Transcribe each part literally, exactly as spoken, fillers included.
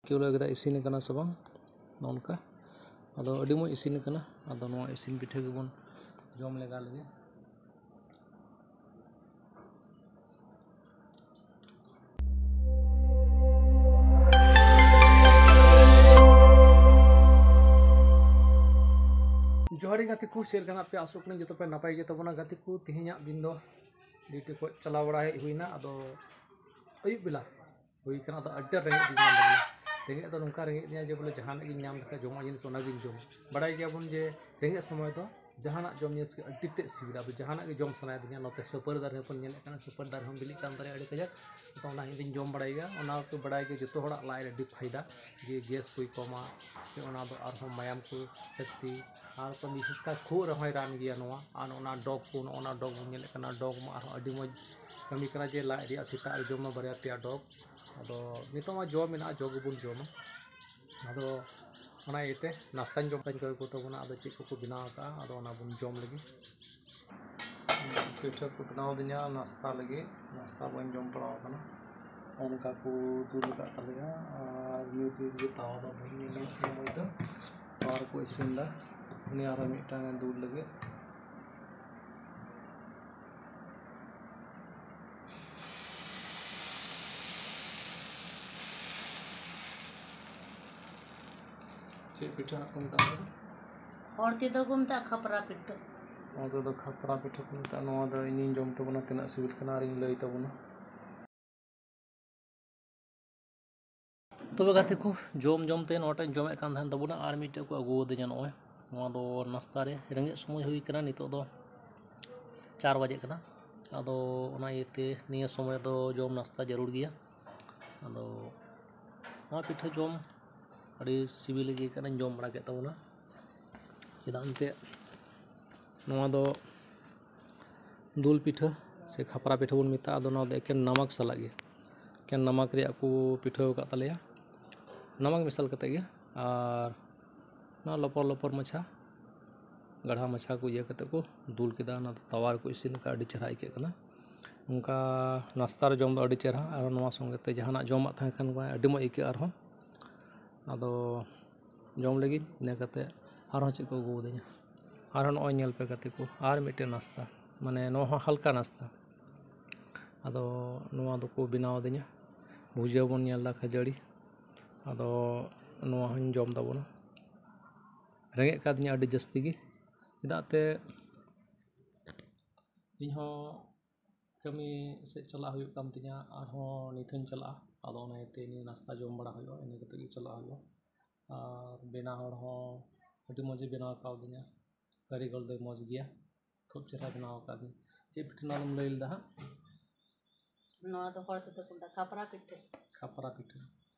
ᱪᱮᱫ ᱞᱮᱠᱟ ᱤᱥᱤᱱ ᱠᱟᱱᱟ ᱥᱮ ᱵᱟᱝ, ᱱᱚᱜᱼᱚ ᱱᱚᱝᱠᱟ᱾ ᱟᱫᱚ ᱟᱹᱰᱤ ᱢᱚᱡᱽ ᱤᱥᱤᱱ ᱠᱟᱱᱟ᱾ ᱟᱫᱚ ᱱᱚᱣᱟ ᱤᱥᱤᱱ ᱯᱤᱴᱷᱟᱹ ᱜᱮᱵᱚᱱ ᱡᱚᱢ ᱞᱮᱜᱟ ᱞᱮᱜᱮ᱾ ᱡᱚᱦᱟᱨ ᱜᱮ ᱜᱟᱛᱮ ᱠᱚ, ᱪᱮᱫ ᱞᱮᱠᱟ ᱢᱮᱱᱟᱜ ᱯᱮᱭᱟ? ᱟᱥᱚᱜ ᱠᱟᱹᱱᱟᱹᱧ ᱡᱚᱛᱚ ᱯᱮ ᱱᱟᱯᱟᱭ ᱜᱮ ᱛᱟᱵᱚᱱᱟ᱾ ᱜᱟᱛᱮ ᱠᱚ, ᱛᱮᱦᱮᱧᱟᱜ ᱫᱤᱱ ᱫᱚ ᱰᱤᱭᱩᱴᱤ ᱠᱷᱚᱱ ᱪᱟᱞᱟᱣ ᱵᱟᱲᱟ ᱦᱮᱡ ᱦᱩᱭᱱᱟ, ᱟᱫᱚ ᱟᱹᱭᱩᱵ ᱵᱮᱞᱟ ᱦᱩᱭ ᱠᱟᱱᱟ, ᱟᱫᱚ ᱟᱹᱰᱤ ᱨᱮᱸᱜᱮᱡ ᱜᱮ ᱠᱟᱱ ᱛᱟᱵᱚᱱᱟ᱾ ᱨᱮᱸᱜᱮᱡ ᱫᱚ ᱱᱚᱝᱠᱟ ᱨᱮᱸᱜᱮᱡ ᱫᱤᱧᱟ ᱡᱮ ᱵᱚᱞᱮ ᱡᱟᱦᱟᱱᱟᱜ ᱜᱤᱧ ᱧᱟᱢ ᱞᱮᱠᱷᱟᱱ, ᱡᱚᱢᱟᱜ ᱡᱤᱱᱤᱥ, ᱚᱱᱟᱜᱤᱧ ᱡᱚᱢᱟ᱾ ᱵᱟᱲᱟᱭ ᱜᱮᱭᱟᱵᱚᱱ ᱡᱮ ᱨᱮᱸᱜᱮᱡ ᱥᱚᱢᱚᱭ ᱫᱚ ᱡᱟᱦᱟᱱᱟᱜ ᱡᱚᱢ ᱡᱤᱱᱤᱥ ᱜᱮ ᱟᱹᱰᱤ ᱛᱮᱫ ᱥᱤᱵᱤᱞᱟ᱾ ᱟᱫᱚ ᱡᱟᱦᱟᱱᱟᱜ ᱜᱮ ᱡᱚᱢ ᱥᱟᱱᱟᱭᱮᱫᱤᱧᱟ᱾ ᱱᱚᱛᱮ ᱥᱩᱯᱟᱹᱨᱤ ᱫᱟᱨᱮ ᱦᱚᱸᱵᱚᱱ ᱧᱮᱞᱮᱫ ᱠᱟᱱᱟ, ᱥᱩᱯᱟᱹᱨᱤ ᱫᱟᱨᱮ ᱦᱚᱸ ᱵᱤᱞᱤᱜ ᱠᱟᱱ ᱛᱟᱞᱮᱭᱟ ᱟᱹᱰᱤ ᱠᱟᱡᱟᱠ᱾ ᱛᱚ ᱚᱱᱟ ᱤᱧ ᱫᱚᱧ ᱡᱚᱢ ᱵᱟᱲᱟᱭ ᱜᱮᱭᱟ᱾ ᱚᱱᱟ ᱠᱚ ᱵᱟᱲᱟᱭ ᱜᱮ ᱡᱚᱛᱚ ᱦᱚᱲᱟᱜ ᱞᱟᱡ ᱨᱮ ᱟᱹᱰᱤ ᱯᱷᱟᱭᱫᱟ, ᱡᱮ ᱜᱮᱥ ᱠᱚᱭ ᱠᱚᱢᱟ, ᱥᱮ ᱚᱱᱟ ᱫᱚ ᱟᱨᱦᱚᱸ ᱢᱟᱭᱟᱢ ᱠᱚ ᱥᱚᱠᱛᱤ, ᱟᱨ ᱠᱚ ᱵᱤᱥᱮᱥ ᱠᱟᱨ ᱠᱷᱩᱜ ᱨᱮᱦᱚᱸᱭ ᱨᱟᱱ ᱜᱮᱭᱟ ᱱᱚᱣᱟ᱾ ᱟᱨ ᱚᱱᱟ ᱰᱚᱜᱽ ᱠᱚ, ᱱᱚᱜᱼᱚ ᱱᱟ ᱰᱚᱜᱽ ᱵᱚᱱ ᱧᱮᱞᱮᱫ ᱠᱟᱱᱟ, ᱰᱚᱜᱽ ᱢᱟ ᱟᱨᱦᱚᱸ ᱟᱹᱰᱤ ᱢᱚᱡᱽ ᱠᱟᱹᱢᱤ ᱠᱟᱱᱟ, ᱡᱮ ᱞᱟᱡ ᱨᱮᱭᱟᱜ ᱥᱮᱛᱟᱜ ᱨᱮ ᱡᱚᱢ ᱢᱟ ᱵᱟᱨᱭᱟ ᱯᱮᱭᱟ ᱰᱚᱜᱽ᱾ ᱟᱫᱚ ᱱᱤᱛᱚᱜ ᱢᱟ ᱡᱚ ᱢᱮᱱᱟᱜᱼᱟ, ᱡᱚ ᱜᱮᱵᱚᱱ ᱡᱚᱢᱟ᱾ ᱟᱫᱚ ᱚᱱᱟ ᱤᱭᱟᱹᱛᱮ ᱱᱟᱥᱛᱟᱧ ᱡᱚᱢ ᱠᱟᱹᱧ ᱠᱚᱭ ᱠᱚ ᱛᱟᱵᱚᱱᱟ, ᱟᱫᱚ ᱪᱮᱫ ᱠᱚᱠᱚ ᱵᱮᱱᱟᱣ ᱟᱠᱟᱫᱼᱟ, ᱟᱫᱚ ᱚᱱᱟ ᱵᱚᱱ ᱡᱚᱢ ᱞᱟᱹᱜᱤᱫ᱾ ᱯᱤᱴᱷᱟᱹ ᱠᱚ ᱵᱮᱱᱟᱣ ᱫᱤᱧᱟ ᱱᱟᱥᱛᱟ ᱞᱟᱹᱜᱤᱫ, ᱱᱟᱥᱛᱟ ᱵᱟᱹᱧ ᱡᱚᱢ ᱵᱟᱲᱟᱣ ᱟᱠᱟᱱᱟ᱾ ᱚᱱᱠᱟ ᱠᱚ ᱫᱩᱞ ᱟᱠᱟᱫ ᱛᱟᱞᱮᱭᱟ, ᱟᱨ ᱧᱩᱛ ᱧᱩᱛ ᱜᱮ ᱛᱟᱣᱟ ᱫᱚ ᱵᱟᱹᱧ ᱧᱮᱞ ᱧᱟᱢᱮᱫ ᱠᱟᱱᱟ ᱢᱚᱡᱽ ᱫᱚ᱾ ᱛᱟᱣᱟ ᱨᱮᱠᱚ ᱤᱥᱤᱱ ᱮᱫᱟ᱾ ᱩᱱᱤ ᱟᱨᱦᱚᱸ ᱢᱤᱫᱴᱟᱝ ᱮ ᱫᱩᱞ ᱞᱟᱹᱜᱤᱫ᱾ ᱪᱮᱫ ᱯᱤᱴᱷᱟᱹ ᱦᱟᱸᱜ ᱠᱚ ᱢᱮᱛᱟᱜᱼᱟ ᱚᱱᱟ ᱫᱚ? ᱦᱚᱲ ᱛᱮᱫᱚ ᱠᱚ ᱢᱮᱛᱟᱜᱼᱟ ᱠᱷᱟᱯᱨᱟ ᱯᱤᱴᱷᱟᱹ᱾ ᱱᱚᱣᱟ ᱫᱚ ᱠᱷᱟᱯᱨᱟ ᱯᱤᱴᱷᱟᱹ ᱠᱚ ᱢᱮᱛᱟᱜᱼᱟ᱾ ᱱᱚᱣᱟ ᱫᱚ ᱤᱧᱤᱧ ᱡᱚᱢ ᱛᱟᱵᱚᱱᱟ, ᱛᱤᱱᱟᱹᱜ ᱥᱤᱵᱤᱞ ᱠᱟᱱᱟ ᱟᱨᱤᱧ ᱞᱟᱹᱭ ᱛᱟᱵᱚᱱᱟ᱾ ᱛᱚᱵᱮ ᱜᱟᱛᱮ ᱠᱚ, ᱡᱚᱢ ᱡᱚᱢ ᱛᱮ ᱱᱚᱣᱟᱴᱟᱜ ᱤᱧ ᱡᱚᱢᱮᱫ ᱠᱟᱱ ᱛᱟᱦᱮᱱ ᱛᱟᱵᱚᱱᱟ, ᱟᱨ ᱢᱤᱫᱴᱮᱡ ᱠᱚ ᱟᱹᱜᱩ ᱟᱹᱫᱤᱧᱟ᱾ ᱱᱚᱜᱼᱚᱭ ᱱᱚᱣᱟ ᱫᱚ ᱱᱟᱥᱛᱟ ᱨᱮ, ᱨᱮᱸᱜᱮᱡ ᱥᱚᱢᱚᱭ ᱦᱩᱭ ᱠᱟᱱᱟ, ᱱᱤᱛᱚᱜ ᱫᱚ ᱪᱟᱨ ᱵᱟᱡᱮ ᱠᱟᱱᱟ᱾ ᱟᱫᱚ ᱚᱱᱟ ᱤᱭᱟᱹᱛᱮ ᱱᱤᱭᱟᱹ ᱥᱚᱢᱚᱭ ᱫᱚ ᱡᱚᱢ ᱱᱟᱥᱛᱟ ᱡᱟᱹᱨᱩᱲ ᱜᱮᱭᱟ᱾ ᱟᱫᱚ ᱱᱚᱣᱟ ᱯᱤᱴᱷᱟᱹ ᱡᱚᱢ ᱟᱹᱰᱤ ᱥᱤᱵᱤᱞ ᱜᱮ ᱠᱟᱱᱟᱧ, ᱡᱚᱢ ᱵᱟᱲᱟ ᱠᱮᱫ ᱛᱟᱵᱚᱱᱟ᱾ ᱪᱮᱫᱟᱜ ᱮᱱᱛᱮᱫ ᱱᱚᱣᱟ ᱫᱚ ᱫᱩᱞ ᱯᱤᱴᱷᱟᱹ ᱥᱮ ᱠᱷᱟᱯᱨᱟ ᱯᱤᱴᱷᱟᱹ ᱵᱚᱱ ᱢᱮᱛᱟᱜᱼᱟ᱾ ᱟᱫᱚ ᱱᱚᱣᱟ ᱫᱚ ᱮᱠᱮᱱ ᱱᱟᱢᱟᱠ ᱥᱟᱞᱟᱜ ᱜᱮ, ᱮᱠᱮᱱ ᱱᱟᱢᱟᱠ ᱨᱮᱭᱟᱜ ᱠᱚ ᱯᱤᱴᱷᱟᱹ ᱟᱠᱟᱫ ᱛᱟᱞᱮᱭᱟ, ᱱᱟᱢᱟᱠ ᱢᱮᱥᱟᱞ ᱠᱟᱛᱮᱫ ᱜᱮ᱾ ᱟᱨ ᱱᱚᱣᱟ ᱞᱚᱯᱚᱨ ᱞᱚᱯᱚᱨ ᱢᱟᱪᱷᱟ ᱜᱟᱲᱦᱟ ᱢᱟᱪᱷᱟ ᱠᱚ ᱤᱭᱟᱹ ᱠᱟᱛᱮᱫ ᱠᱚ ᱫᱩᱞ ᱠᱮᱫᱟ᱾ ᱚᱱᱟ ᱫᱚ ᱛᱟᱣᱟ ᱨᱮᱠᱚ ᱤᱥᱤᱱ ᱟᱠᱟᱫᱼᱟ, ᱟᱹᱰᱤ ᱪᱮᱦᱨᱟ ᱟᱹᱭᱠᱟᱹᱜ ᱠᱟᱱᱟ᱾ ᱱᱚᱝᱠᱟ ᱱᱟᱥᱛᱟ ᱨᱮ ᱡᱚᱢ ᱫᱚ ᱟᱹᱰᱤ ᱪᱮᱦᱨᱟ, ᱟᱨ ᱱᱚᱣᱟ ᱥᱚᱸᱜᱮ ᱛᱮ ᱡᱟᱦᱟᱱᱟᱜ ᱡᱚᱢᱟᱜ ᱛᱟᱦᱮᱸ ᱠᱷᱟᱱ ᱟᱹᱰᱤ ᱢᱚᱡᱽ ᱟᱹᱭᱠᱟᱹᱜᱼᱟ ᱟᱨᱦᱚᱸ᱾ ᱟᱫᱚ ᱡᱚᱢ ᱞᱟᱹᱜᱤᱫ, ᱤᱱᱟᱹ ᱠᱟᱛᱮ ᱟᱨᱦᱚᱸ ᱪᱮᱫ ᱠᱚ ᱟᱹᱜᱩ ᱟᱹᱫᱤᱧᱟ᱾ ᱟᱨᱦᱚᱸ ᱱᱚᱜᱼᱚᱭ ᱧᱮᱞ ᱯᱮ ᱜᱟᱛᱮ ᱠᱚ, ᱟᱨ ᱢᱤᱫᱴᱮᱱ ᱱᱟᱥᱛᱟ, ᱢᱟᱱᱮ ᱱᱚᱣᱟ ᱦᱚᱸ ᱦᱟᱞᱠᱟ ᱱᱟᱥᱛᱟ᱾ ᱟᱫᱚ ᱱᱚᱣᱟ ᱫᱚᱠᱚ ᱵᱮᱱᱟᱣ ᱟᱹᱫᱤᱧᱟ, ᱵᱷᱩᱡᱤᱭᱟᱹ ᱵᱚᱱ ᱧᱮᱞ ᱮᱫᱟ, ᱠᱷᱟᱹᱡᱟᱹᱲᱤ᱾ ᱟᱫᱚ ᱱᱚᱣᱟ ᱦᱚᱸᱧ ᱡᱚᱢ ᱛᱟᱵᱚᱱᱟ᱾ ᱨᱮᱸᱜᱮᱡ ᱠᱟᱫᱤᱧᱟ ᱟᱹᱰᱤ ᱡᱟᱹᱥᱛᱤ ᱜᱮ, ᱪᱮᱫᱟᱜ ᱛᱮ ᱤᱧᱦᱚᱸ ᱠᱟᱹᱢᱤ ᱥᱮᱫ ᱪᱟᱞᱟᱜ ᱦᱩᱭᱩᱜ ᱠᱟᱱ ᱛᱤᱧᱟᱹ, ᱟᱨᱦᱚᱸ ᱱᱤᱛ ᱦᱚᱸᱧ ᱪᱟᱞᱟᱜᱼᱟ᱾ ᱟᱫᱚ ᱚᱱᱟ ᱤᱭᱟᱹᱛᱮ ᱱᱤᱭᱟᱹ ᱱᱟᱥᱛᱟ ᱡᱚᱢ ᱵᱟᱲᱟ ᱦᱩᱭᱩᱜᱼᱟ, ᱤᱱᱟᱹ ᱠᱟᱛᱮ ᱜᱮ ᱪᱟᱞᱟᱜ ᱦᱩᱭᱩᱜᱼᱟ᱾ ᱟᱨ ᱵᱮᱱᱟᱣ ᱦᱚᱲ ᱦᱚᱸ ᱟᱹᱰᱤ ᱢᱚᱡᱽ ᱮ ᱵᱮᱱᱟᱣ ᱠᱟᱣᱫᱤᱧᱟ, ᱠᱟᱹᱨᱤᱜᱚᱞ ᱫᱚᱭ ᱢᱚᱡᱽ ᱜᱮᱭᱟ, ᱠᱷᱩᱵ ᱪᱮᱦᱨᱟ ᱵᱮᱱᱟᱣ ᱟᱠᱟᱫᱤᱧ᱾ ᱪᱮᱫ ᱯᱤᱴᱷᱟᱹ ᱱᱚᱣᱟ ᱫᱚᱢ ᱞᱟᱹᱭ ᱞᱮᱫᱟ ᱦᱟᱸᱜ? ᱱᱚᱣᱟ ᱫᱚ ᱦᱚᱲ ᱛᱮᱫᱚ ᱠᱚ ᱢᱮᱛᱟᱜᱼᱟ ᱠᱷᱟᱯᱨᱟ ᱯᱤᱴᱷᱟᱹ᱾ ᱠᱷᱟᱯᱨᱟ ᱯᱤᱴᱷᱟᱹ᱾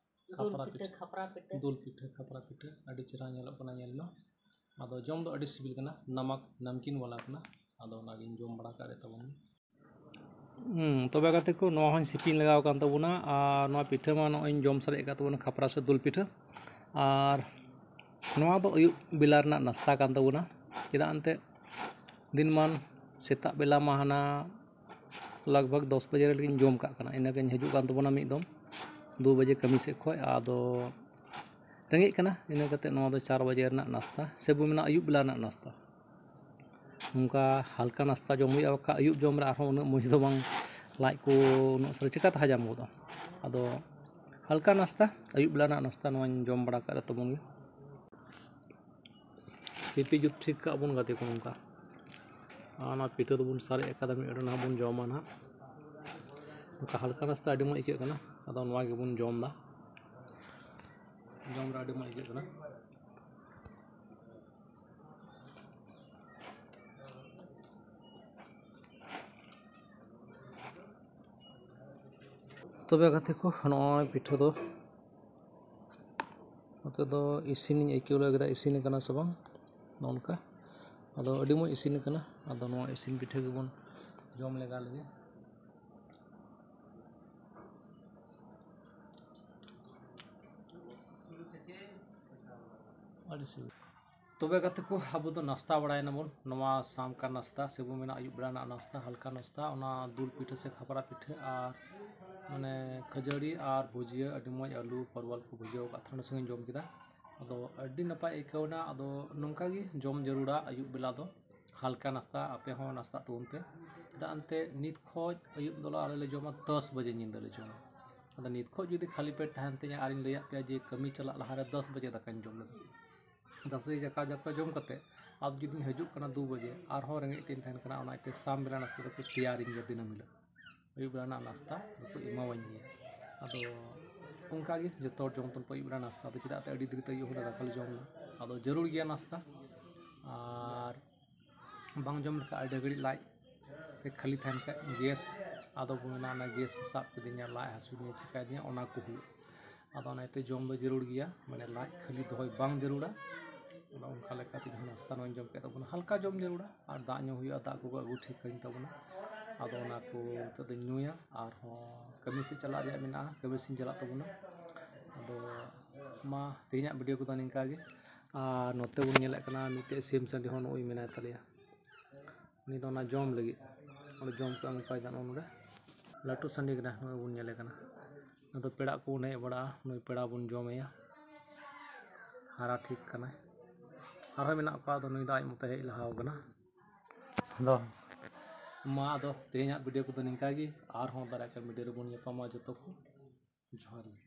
ᱫᱩᱞ ᱠᱷᱟᱯᱨᱟ ᱯᱤᱴᱷᱟᱹ, ᱯᱤᱴᱷᱟᱹ᱾ ᱠᱷᱟᱯᱨᱟ ᱯᱤᱴᱷᱟᱹ᱾ ᱫᱩᱞ ᱯᱤᱴᱷᱟᱹ, ᱠᱷᱟᱯᱨᱟ ᱯᱤᱴᱷᱟᱹ, ᱟᱹᱰᱤ ᱪᱮᱦᱨᱟ ᱧᱮᱞᱚᱜ ᱠᱟᱱᱟ, ᱧᱮᱞ ᱢᱮ᱾ ᱟᱫᱚ ᱡᱚᱢ ᱫᱚ ᱟᱹᱰᱤ ᱥᱤᱵᱤᱞ ᱠᱟᱱᱟ, ᱱᱟᱢᱟᱠ ᱱᱟᱢᱠᱤᱱ ᱣᱟᱞᱟ ᱠᱟᱱᱟ᱾ ᱟᱫᱚ ᱚᱱᱟᱜᱤᱧ ᱡᱚᱢ ᱵᱟᱲᱟ ᱠᱟᱜ ᱨᱮ ᱛᱟᱵᱚᱱ ᱜᱮ᱾ ᱦᱩᱸ, ᱛᱚᱵᱮ ᱜᱟᱛᱮ ᱠᱚ, ᱱᱚᱣᱟ ᱦᱚᱸᱧ ᱥᱤᱯᱤᱧ ᱞᱟᱜᱟᱣ ᱟᱠᱟᱱ ᱛᱟᱵᱚᱱᱟ᱾ ᱟᱨ ᱱᱚᱣᱟ ᱯᱤᱴᱷᱟᱹ ᱢᱟ ᱱᱚᱜᱼᱚᱭ ᱤᱧ ᱡᱚᱢ ᱥᱟᱨᱮᱡ ᱟᱠᱟᱫ ᱛᱟᱵᱚᱱᱟ, ᱠᱷᱟᱯᱨᱟ ᱥᱮ ᱫᱩᱞ ᱯᱤᱴᱷᱟᱹ᱾ ᱟᱨ ᱱᱚᱣᱟ ᱫᱚ ᱟᱹᱭᱩᱵ ᱵᱮᱞᱟ ᱨᱮᱱᱟᱜ ᱱᱟᱥᱛᱟ ᱠᱟᱱ ᱛᱟᱵᱚᱱᱟ᱾ ᱪᱮᱫᱟᱜ ᱮᱱᱛᱮᱫ, ᱫᱤᱱᱢᱟᱱ ᱥᱮᱛᱟᱜ ᱵᱮᱞᱟ ᱢᱟ ᱦᱟᱱᱟ ᱞᱟᱜᱽ ᱵᱷᱟᱜᱽ ᱫᱚᱥ ᱵᱟᱡᱮ ᱨᱮᱜᱮᱧ ᱡᱚᱢ ᱠᱟᱜ ᱠᱟᱱᱟ᱾ ᱤᱱᱟᱹᱜᱤᱧ ᱦᱤᱡᱩᱜ ᱠᱟᱱ ᱛᱟᱵᱚᱱᱟ ᱢᱤᱫ ᱫᱚᱢ ᱫᱩ ᱵᱟᱡᱮ ᱠᱟᱹᱢᱤ ᱥᱮᱫ ᱠᱷᱚᱱ᱾ ᱟᱫᱚ ᱨᱮᱸᱜᱮᱡ ᱠᱟᱱᱟ, ᱤᱱᱟᱹ ᱠᱟᱛᱮᱫ ᱱᱚᱣᱟ ᱫᱚ ᱪᱟᱨ ᱵᱟᱡᱮ ᱨᱮᱱᱟᱜ ᱱᱟᱥᱛᱟ, ᱥᱮ ᱵᱚ ᱢᱮᱱᱟ ᱟᱹᱭᱩᱵ ᱵᱮᱞᱟ ᱨᱮᱱᱟᱜ ᱱᱟᱥᱛᱟ᱾ ᱚᱱᱠᱟ ᱦᱟᱞᱠᱟ ᱱᱟᱥᱛᱟ ᱡᱚᱢ ᱦᱩᱭᱩᱜᱼᱟ, ᱵᱟᱠᱷᱟᱡ ᱟᱹᱭᱩᱵ ᱡᱚᱢ ᱨᱮ ᱟᱨᱦᱚᱸ ᱩᱱᱟᱹᱜ ᱢᱚᱡᱽ ᱫᱚ ᱵᱟᱝ, ᱞᱟᱡ ᱠᱚ ᱩᱱᱟᱹᱜ ᱥᱟᱹᱨᱤ ᱪᱤᱠᱟᱹᱛᱮ ᱦᱟᱡᱟᱢ ᱜᱚᱫᱚᱜᱼᱟ᱾ ᱟᱫᱚ ᱦᱟᱞᱠᱟ ᱱᱟᱥᱛᱟ, ᱟᱹᱭᱩᱵ ᱵᱮᱞᱟ ᱨᱮᱱᱟᱜ ᱱᱟᱥᱛᱟ, ᱱᱚᱣᱟᱧ ᱡᱚᱢ ᱵᱟᱲᱟ ᱠᱟᱜ ᱨᱮ ᱛᱟᱵᱚᱱ ᱜᱮ᱾ ᱥᱤᱯᱤ ᱡᱩᱛ ᱴᱷᱤᱠ ᱠᱟᱜ ᱵᱚᱱ ᱜᱟᱛᱮ ᱠᱚ ᱱᱚᱝᱠᱟ᱾ ᱟᱨ ᱚᱱᱟ ᱯᱤᱴᱷᱟᱹ ᱫᱚᱵᱚᱱ ᱥᱟᱨᱮᱡ ᱟᱠᱟᱫᱟ, ᱢᱤᱫ ᱰᱚᱸᱰᱮ ᱱᱟᱦᱟᱜ ᱵᱚᱱ ᱡᱚᱢᱟ ᱱᱟᱦᱟᱜ᱾ ᱱᱚᱝᱠᱟ ᱦᱟᱞᱠᱟ ᱱᱟᱥᱛᱟ ᱟᱹᱰᱤ ᱢᱚᱡᱽ ᱟᱹᱭᱠᱟᱹᱜ ᱠᱟᱱᱟ᱾ ᱟᱫᱚ ᱱᱚᱣᱟ ᱜᱮᱵᱚᱱ ᱡᱚᱢ ᱮᱫᱟ, ᱡᱚᱢ ᱨᱮ ᱟᱹᱰᱤ ᱢᱚᱡᱽ ᱟᱹᱭᱠᱟᱹᱜ ᱠᱟᱱᱟ᱾ ᱛᱚᱵᱮ ᱜᱟᱛᱮ ᱠᱚ, ᱱᱚᱜᱼᱚᱭ ᱯᱤᱴᱷᱟᱹ ᱫᱚ ᱱᱚᱛᱮ ᱫᱚ ᱤᱥᱤᱱᱤᱧ ᱟᱹᱭᱠᱟᱹᱣ ᱞᱮᱫ ᱠᱮᱫᱟ, ᱤᱥᱤᱱ ᱟᱠᱟᱱᱟ ᱥᱮ ᱵᱟᱝ, ᱱᱚᱜᱼᱚ ᱱᱚᱝᱠᱟ᱾ ᱟᱫᱚ ᱟᱹᱰᱤ ᱢᱚᱡᱽ ᱤᱥᱤᱱ ᱟᱠᱟᱱᱟ᱾ ᱟᱫᱚ ᱱᱚᱣᱟ ᱤᱥᱤᱱ ᱯᱤᱴᱷᱟᱹ ᱜᱮᱵᱚᱱ ᱡᱚᱢ ᱞᱮᱜᱟ ᱞᱮᱜᱮ᱾ ᱟᱹᱰᱤ ᱥᱤᱵᱤᱞ᱾ ᱛᱚᱵᱮ ᱜᱟᱛᱮ ᱠᱚ, ᱟᱵᱚ ᱫᱚ ᱱᱟᱥᱛᱟ ᱵᱟᱲᱟᱭᱮᱱᱟᱵᱚᱱ᱾ ᱱᱚᱣᱟ ᱥᱟᱢᱠᱟ ᱱᱟᱥᱛᱟ, ᱥᱮ ᱵᱚ ᱢᱮᱱᱟ ᱟᱹᱭᱩᱵ ᱵᱮᱲᱟ ᱨᱮᱱᱟᱜ ᱱᱟᱥᱛᱟ, ᱦᱟᱞᱠᱟ ᱱᱟᱥᱛᱟ, ᱚᱱᱟ ᱫᱩᱞ ᱯᱤᱴᱷᱟᱹ ᱥᱮ ᱠᱷᱟᱯᱨᱟ ᱯᱤᱴᱷᱟᱹ ᱟᱨ ᱢᱟᱱᱮ ᱠᱷᱟᱹᱡᱟᱹᱲᱤ ᱟᱨ ᱵᱷᱩᱡᱤᱭᱟᱹ, ᱟᱹᱰᱤ ᱢᱚᱡᱽ ᱟᱹᱞᱩ ᱯᱚᱨᱣᱟᱞ ᱠᱚ ᱵᱷᱩᱡᱟᱹᱣ ᱟᱠᱟᱫ ᱛᱟᱦᱮᱱᱟ, ᱥᱚᱸᱜᱮᱧ ᱡᱚᱢ ᱠᱮᱫᱟ᱾ ᱟᱫᱚ ᱟᱹᱰᱤ ᱱᱟᱯᱟᱭ ᱟᱹᱭᱠᱟᱹᱣ ᱮᱱᱟ᱾ ᱟᱫᱚ ᱱᱚᱝᱠᱟ ᱜᱮ ᱡᱚᱢ ᱡᱟᱹᱨᱩᱲᱟ ᱟᱹᱭᱩᱵ ᱵᱮᱞᱟ ᱫᱚ, ᱦᱟᱞᱠᱟ ᱱᱟᱥᱛᱟ᱾ ᱟᱯᱮ ᱦᱚᱸ ᱱᱟᱥᱛᱟᱜ ᱛᱟᱵᱚᱱ ᱯᱮ᱾ ᱪᱮᱫᱟᱜ ᱮᱱᱛᱮ ᱱᱤᱛ ᱠᱷᱚᱡ ᱟᱹᱭᱩᱵ ᱫᱚ ᱟᱞᱮ ᱞᱮ ᱡᱚᱢᱟ ᱫᱚᱥ ᱵᱟᱡᱮ ᱧᱤᱫᱟᱹ ᱞᱮ ᱡᱚᱢᱟ᱾ ᱟᱫᱚ ᱱᱤᱛ ᱠᱷᱚᱡ ᱡᱩᱫᱤ ᱠᱷᱟᱹᱞᱤ ᱯᱮᱴ ᱛᱟᱦᱮᱱ ᱛᱤᱧᱟ ᱟᱨᱤᱧ ᱞᱟᱹᱭᱟᱫ ᱯᱮᱭᱟ ᱡᱮ ᱠᱟᱹᱢᱤ ᱪᱟᱞᱟᱜ ᱞᱟᱦᱟᱨᱮ ᱫᱚᱥ ᱵᱟᱡᱮ ᱫᱟᱠᱟᱧ ᱡᱚᱢ ᱞᱮᱫᱟ, ᱫᱚᱥ ᱵᱟᱡᱮ ᱫᱟᱠᱟ, ᱫᱟᱠᱟ ᱡᱚᱢ ᱠᱟᱛᱮ ᱟᱫᱚ ᱡᱩᱫᱤᱧ ᱦᱤᱡᱩᱜ ᱠᱟᱱᱟ ᱫᱩ ᱵᱟᱡᱮ, ᱟᱨᱦᱚᱸ ᱨᱮᱸᱜᱮᱡ ᱛᱤᱧ ᱛᱟᱦᱮᱱ ᱠᱟᱱᱟ, ᱚᱱᱟ ᱤᱭᱟᱹᱛᱮ ᱥᱟᱢ ᱵᱮᱞᱟ ᱱᱟᱥᱛᱟ ᱫᱚᱠᱚ ᱛᱮᱭᱟᱨᱤᱧ ᱜᱮᱭᱟ ᱫᱤᱱᱟᱹᱢ ᱦᱤᱞᱳᱜ᱾ ᱟᱹᱭᱩᱵ ᱵᱮᱲᱟ ᱨᱮᱱᱟᱜ ᱱᱟᱥᱛᱟ ᱫᱚᱠᱚ ᱮᱢᱟᱣᱟᱹᱧ ᱜᱮᱭᱟ᱾ ᱟᱫᱚ ᱚᱱᱠᱟ ᱜᱮ ᱡᱚᱛᱚ ᱦᱚᱲ ᱡᱚᱢ ᱛᱟᱵᱚᱱ ᱯᱮ ᱟᱹᱭᱩᱵ ᱵᱮᱲᱟ ᱱᱟᱥᱛᱟ ᱫᱚ, ᱪᱮᱫᱟᱜ ᱛᱮ ᱟᱹᱰᱤ ᱫᱮᱨᱤ ᱛᱮ ᱟᱹᱭᱩᱵ ᱦᱚᱸᱞᱮ ᱫᱟᱠᱟ ᱞᱮ ᱡᱚᱢ ᱮᱫᱟ᱾ ᱟᱫᱚ ᱡᱟᱹᱨᱩᱲ ᱜᱮᱭᱟ ᱱᱟᱥᱛᱟ, ᱟᱨ ᱵᱟᱝ ᱡᱚᱢ ᱞᱮᱠᱷᱟᱱ ᱟᱹᱰᱤ ᱜᱷᱟᱹᱲᱤᱡ ᱞᱟᱡ ᱨᱮ ᱠᱷᱟᱹᱞᱤ ᱛᱟᱦᱮᱱ ᱠᱷᱟᱡ ᱜᱮᱥ, ᱟᱫᱚ ᱠᱚ ᱢᱮᱱᱟ ᱚᱱᱟ ᱜᱮᱥ ᱥᱟᱵ ᱠᱤᱫᱤᱧᱟ, ᱞᱟᱡ ᱦᱟᱹᱥᱩᱧᱟ, ᱪᱤᱠᱟᱹᱭᱫᱤᱧᱟ, ᱚᱱᱟ ᱠᱚ ᱦᱩᱭᱩᱜᱼᱟ᱾ ᱟᱫᱚ ᱚᱱᱟᱛᱮ ᱡᱚᱢ ᱫᱚ ᱡᱟᱹᱨᱩᱲ ᱜᱮᱭᱟ, ᱢᱟᱱᱮ ᱞᱟᱡ ᱠᱷᱟᱹᱞᱤ ᱫᱚᱦᱚᱭ ᱵᱟᱝ ᱡᱟᱹᱨᱩᱲᱟ᱾ ᱟᱫᱚ ᱚᱱᱠᱟ ᱞᱮᱠᱟᱛᱮ ᱡᱟᱦᱟᱸ ᱱᱟᱥᱛᱟ ᱱᱚᱣᱟᱧ ᱡᱚᱢ ᱠᱮᱫ ᱛᱟᱵᱚᱱᱟ, ᱦᱟᱞᱠᱟ ᱡᱚᱢ ᱡᱟᱹᱨᱩᱲᱟ, ᱟᱨ ᱫᱟᱜ ᱧᱩ ᱦᱩᱭᱩᱜᱼᱟ, ᱫᱟᱜ ᱠᱚᱠᱚ ᱟᱹᱜᱩ ᱴᱷᱤᱠ ᱠᱟᱹᱧ ᱛᱟᱵᱚᱱᱟ᱾ ᱟᱫᱚ ᱚᱱᱟ ᱠᱚ ᱱᱤᱛᱚᱜ ᱫᱚᱧ ᱧᱩᱭᱟ, ᱟᱨᱦᱚᱸ ᱠᱟᱹᱢᱤ ᱥᱮᱫ ᱪᱟᱞᱟᱜ ᱨᱮᱭᱟᱜ ᱢᱮᱱᱟᱜᱼᱟ, ᱠᱟᱹᱢᱤ ᱥᱮᱫ ᱤᱧ ᱪᱟᱞᱟᱜ ᱛᱟᱵᱚᱱᱟ᱾ ᱟᱫᱚ ᱢᱟ ᱛᱮᱦᱮᱧᱟᱜ ᱵᱷᱤᱰᱤᱭᱳ ᱠᱚᱫᱚ ᱱᱤᱝᱠᱟ ᱜᱮ᱾ ᱟᱨ ᱱᱚᱛᱮ ᱵᱚᱱ ᱧᱮᱞᱮᱫ ᱠᱟᱱᱟ ᱢᱤᱫᱴᱮᱡ ᱥᱤᱢ ᱥᱟᱺᱰᱤ ᱦᱚᱸ ᱱᱚᱜᱼᱚᱭ ᱢᱮᱱᱟᱭ ᱛᱟᱞᱮᱭᱟ᱾ ᱩᱱᱤ ᱫᱚ ᱚᱱᱟ ᱡᱚᱢ ᱞᱟᱹᱜᱤᱫ ᱚᱸᱰᱮ ᱡᱚᱢ ᱠᱚ ᱮᱢ ᱠᱟᱭ ᱠᱟᱱᱟ᱾ ᱱᱚᱰᱮ ᱞᱟᱹᱴᱩ ᱥᱟᱺᱰᱤ ᱠᱟᱱᱟ, ᱱᱚᱜᱼᱚᱭ ᱵᱚᱱ ᱧᱮᱞᱮ ᱠᱟᱱᱟ᱾ ᱱᱩᱭ ᱫᱚ ᱯᱮᱲᱟ ᱠᱚᱵᱚᱱ ᱦᱮᱡ ᱵᱟᱲᱟᱜᱼᱟ, ᱱᱩᱭ ᱯᱮᱲᱟ ᱵᱚᱱ ᱡᱚᱢᱮᱭᱟ᱾ ᱦᱟᱨᱟ ᱴᱷᱤᱠ ᱠᱟᱱᱟᱭ᱾ ᱟᱨᱦᱚᱸ ᱢᱮᱱᱟᱜ ᱠᱚᱣᱟ, ᱟᱫᱚ ᱱᱩᱭ ᱫᱚ ᱟᱡ ᱢᱚᱛᱚ ᱦᱮᱡ ᱞᱟᱦᱟᱣ ᱠᱟᱱᱟ᱾ ᱟᱫᱚ ᱢᱟ, ᱟᱫᱚ ᱛᱮᱦᱮᱧᱟᱜ ᱵᱷᱤᱰᱤᱭᱳ ᱠᱚᱫᱚ ᱱᱤᱝᱠᱟ ᱜᱮ, ᱟᱨᱦᱚᱸ ᱫᱟᱨᱟᱭ ᱠᱟᱱ ᱵᱷᱤᱰᱤᱭᱳ ᱨᱮᱵᱚᱱ ᱧᱟᱯᱟᱢᱟ᱾ ᱡᱚᱛᱚ ᱠᱚ ᱡᱚᱦᱟᱨ ᱜᱮ᱾